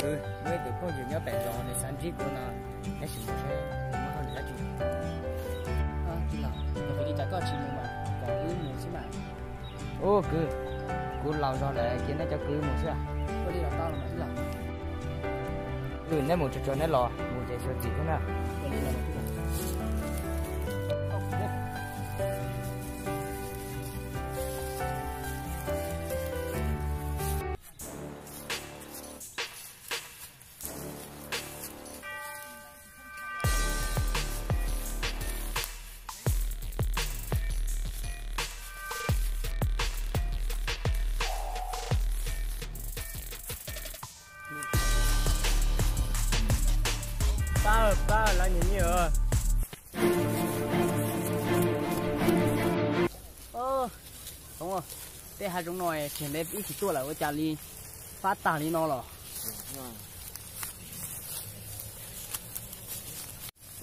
Muaj ib tug phooj ywg nyob pem zos nws xav ntsib kuv no, tab sis kuv tsis muaj hauj lwm dab tsi. Tij laug, yog li cas koj tsis mus mas kom wb mus xwb mas. Ub kwv, kuv laus zog lawm, cia neb cov kwv mus xwb. Ua li los tau mas tij laug. Neb mus tsuag tsuag neb los, mus ces xyuas txim thiab na. Pab, pab, lawv nyiam nyiam. Hmoob, tej hav zoov no tseg ntev ib tsis tuaj lawm ua cas li fab tag li no los?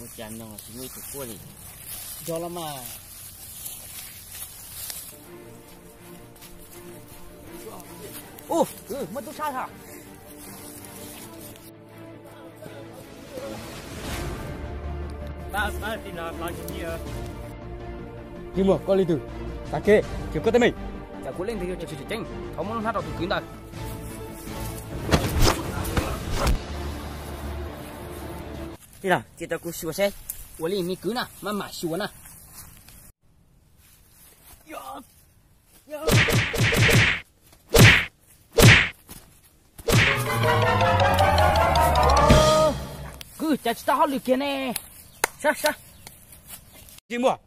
Ua cas no tsis muaj ib tug tuaj li? Yog los mas. Ub, muaj tub sab hos. Tsis muaj koj leej twg, tag kev, tsis koj teeb meem. Cas kuv leej twg yuav tsis tseem ceeb, thov muab lub hnab rau tus kwv ntawd. Tij laug, cia rau kuv xyuas seb. Ua li me kwv na, maj mam xyuas na. Kwv, cas tsis tau hauj lwm kiag ne. Sab, sab. Tsis muaj,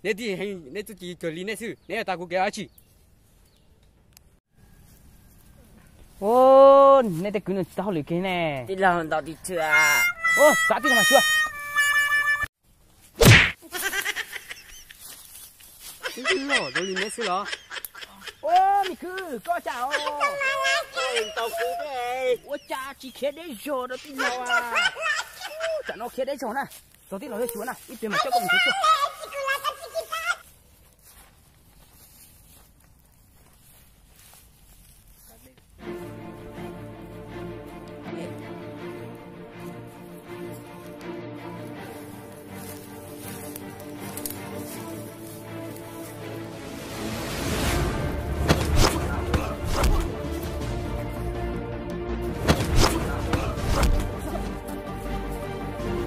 neb tij heev, neb txuj ci cuag li nej xwb, neb yuav tas kuv kev dab tsi? Neb tej kwv no tsis tau hauj lwm kiag ne. Tij laug ntaus ris tsho. Xav tij laug mas xyuas. Twb loj zoo li neb xwb los? Ua, me kwv, koj cas os? Ua cas tsis khiav deb zog rau tij laug a? Tsam no khiav deb zog na. Txog tij laug yuav xyuas na, ib pliag mam coj koj mus nrhiav xyuas.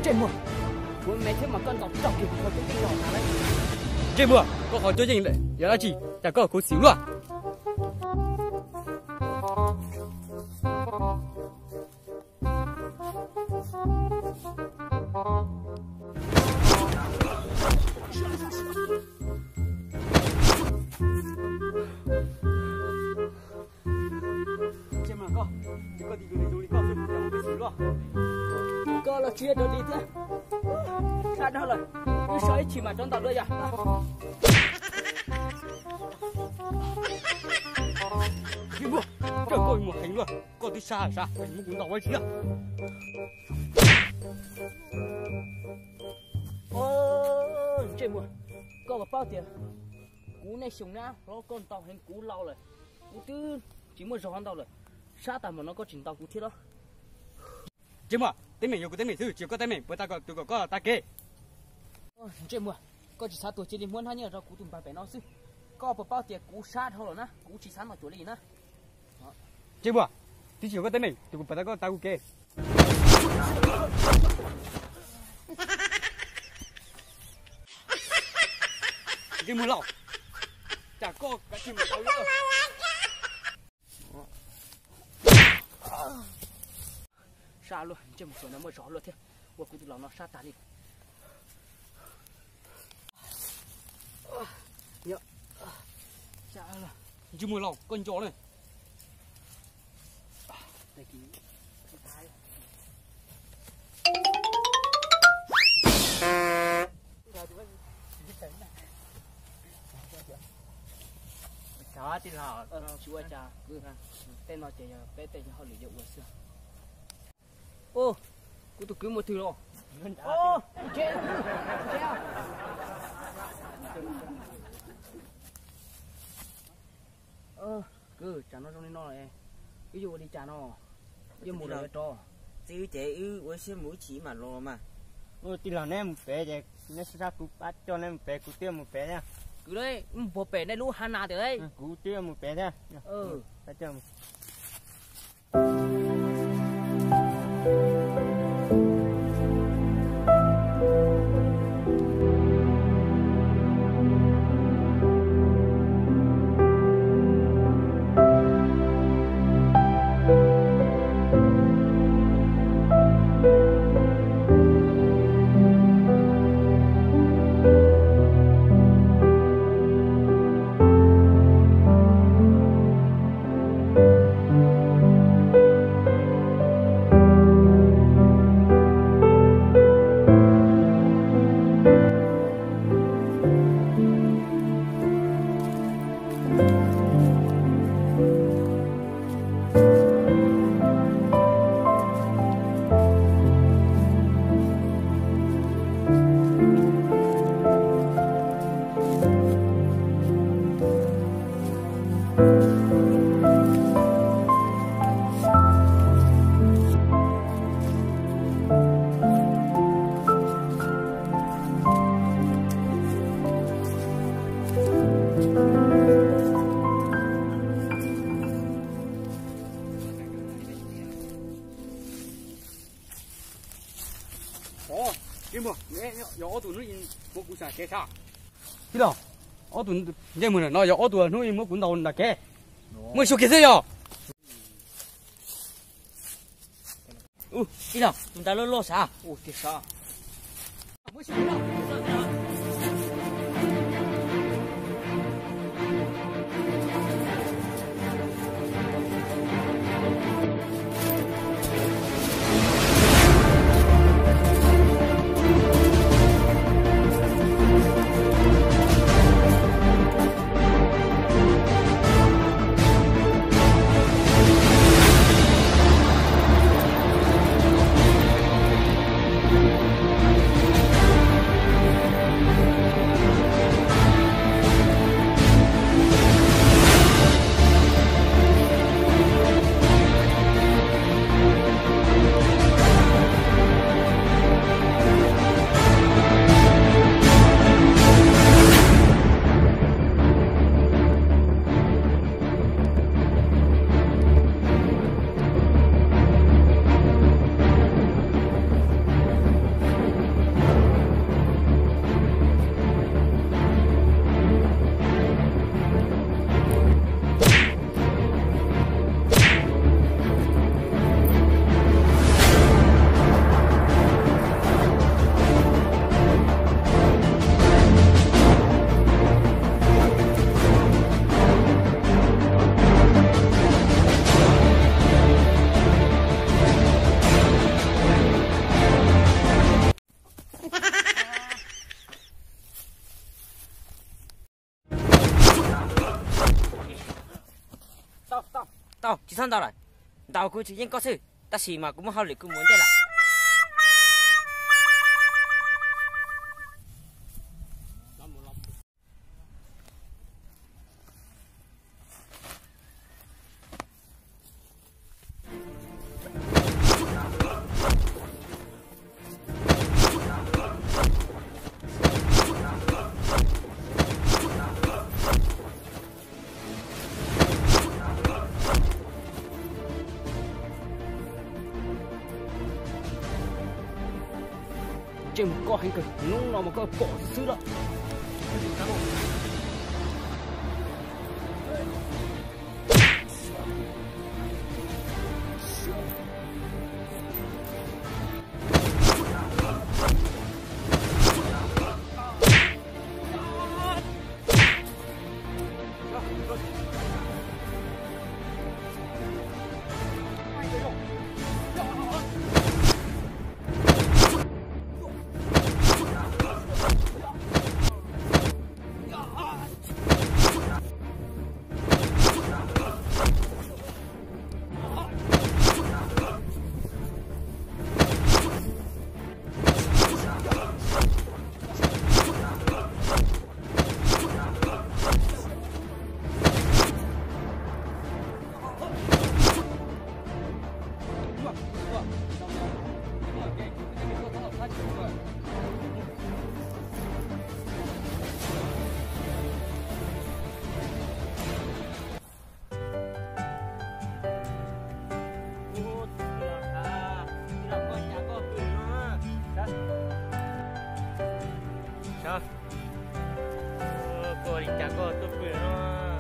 Ntsej muag, kuv me thiab mas koj ntaus raug kiag kuv qhov cub yeej los tas lawm. Ntsej muag, koj qhov cub yeej yog dab tsi? Cas koj khuv xim luaj? Koj los tsis yog raws li thiab. Sab dhau lawm, wb so ib chim mas rov ntaus dua yom. Ntsej muag, koj mus heev luaj, koj twb sab sab, muab kuv ntaus ua tsi na. Ntsej muag, koj puas paub tias kuv nej xyoo na los koj ntaus heev kuv laus lawm, kuv twb tsis muaj zog ntaus lawm, sab tas npaum no koj tseem ntaus kuv thiab los? Ntsej muag, teeb meem yog kuv teeb meem xwb, tsis yog koj teeb meem, puas tas kom tus kom koj tag kev? Ntsej muag, koj tsis xav tuag cia li muab hnab nyiaj rau kuv tus npawg pem no xwb. Koj puas paub tias kuv sab dhau lawm na, kuv tsis xav ntaus cuam li na. Ntsej muag, twb tsis yog koj teeb meem, tus kom puas tas koj tag kuv kev? Ntsej muag laus, cas koj kav tsij mus tau. Sab luaj, ntsej muag, tsuas ntawd muaj zog luaj thiab, ua kuv tus laus no sab tas li. Ntsej muag laus, koj nco na. Tsis ua cas, tej no ces yog peb tej hauj lwm yuav ua xwb. Kuv tus kwv mus twg los? Ntse, ntse. Kwv, tsam no zoo li no, wb yuav ua li cas no? Txiv, wb ces wb ua siab mus ib chim mam los mas. Tij laug, neb mus pem ces neb sab sab, kuv pab coj neb mus pem, kuv twb mus pem thiab. Kwv, mus puag pem nej lub hav nas tiag lauj. Kuv twb mus pem thiab. Tij laug, ob tug ntsej muag no yog ob tug hnub ib muab kuv ntaus nram kev. Muaj xyuas kiag xwb yog. Tij laug, tus ntawd loj loj sav. Tau, tsis txhob ntaus lawm. Ntaus kuv tsis yeej koj xwb, tab sis mas kuv muaj hauj lwm kuv mus ntej lawm. Ntsej muag koj heev kawg, hnub no mas koj pom xwb lawm. Koj li cas koj tuaj pw no?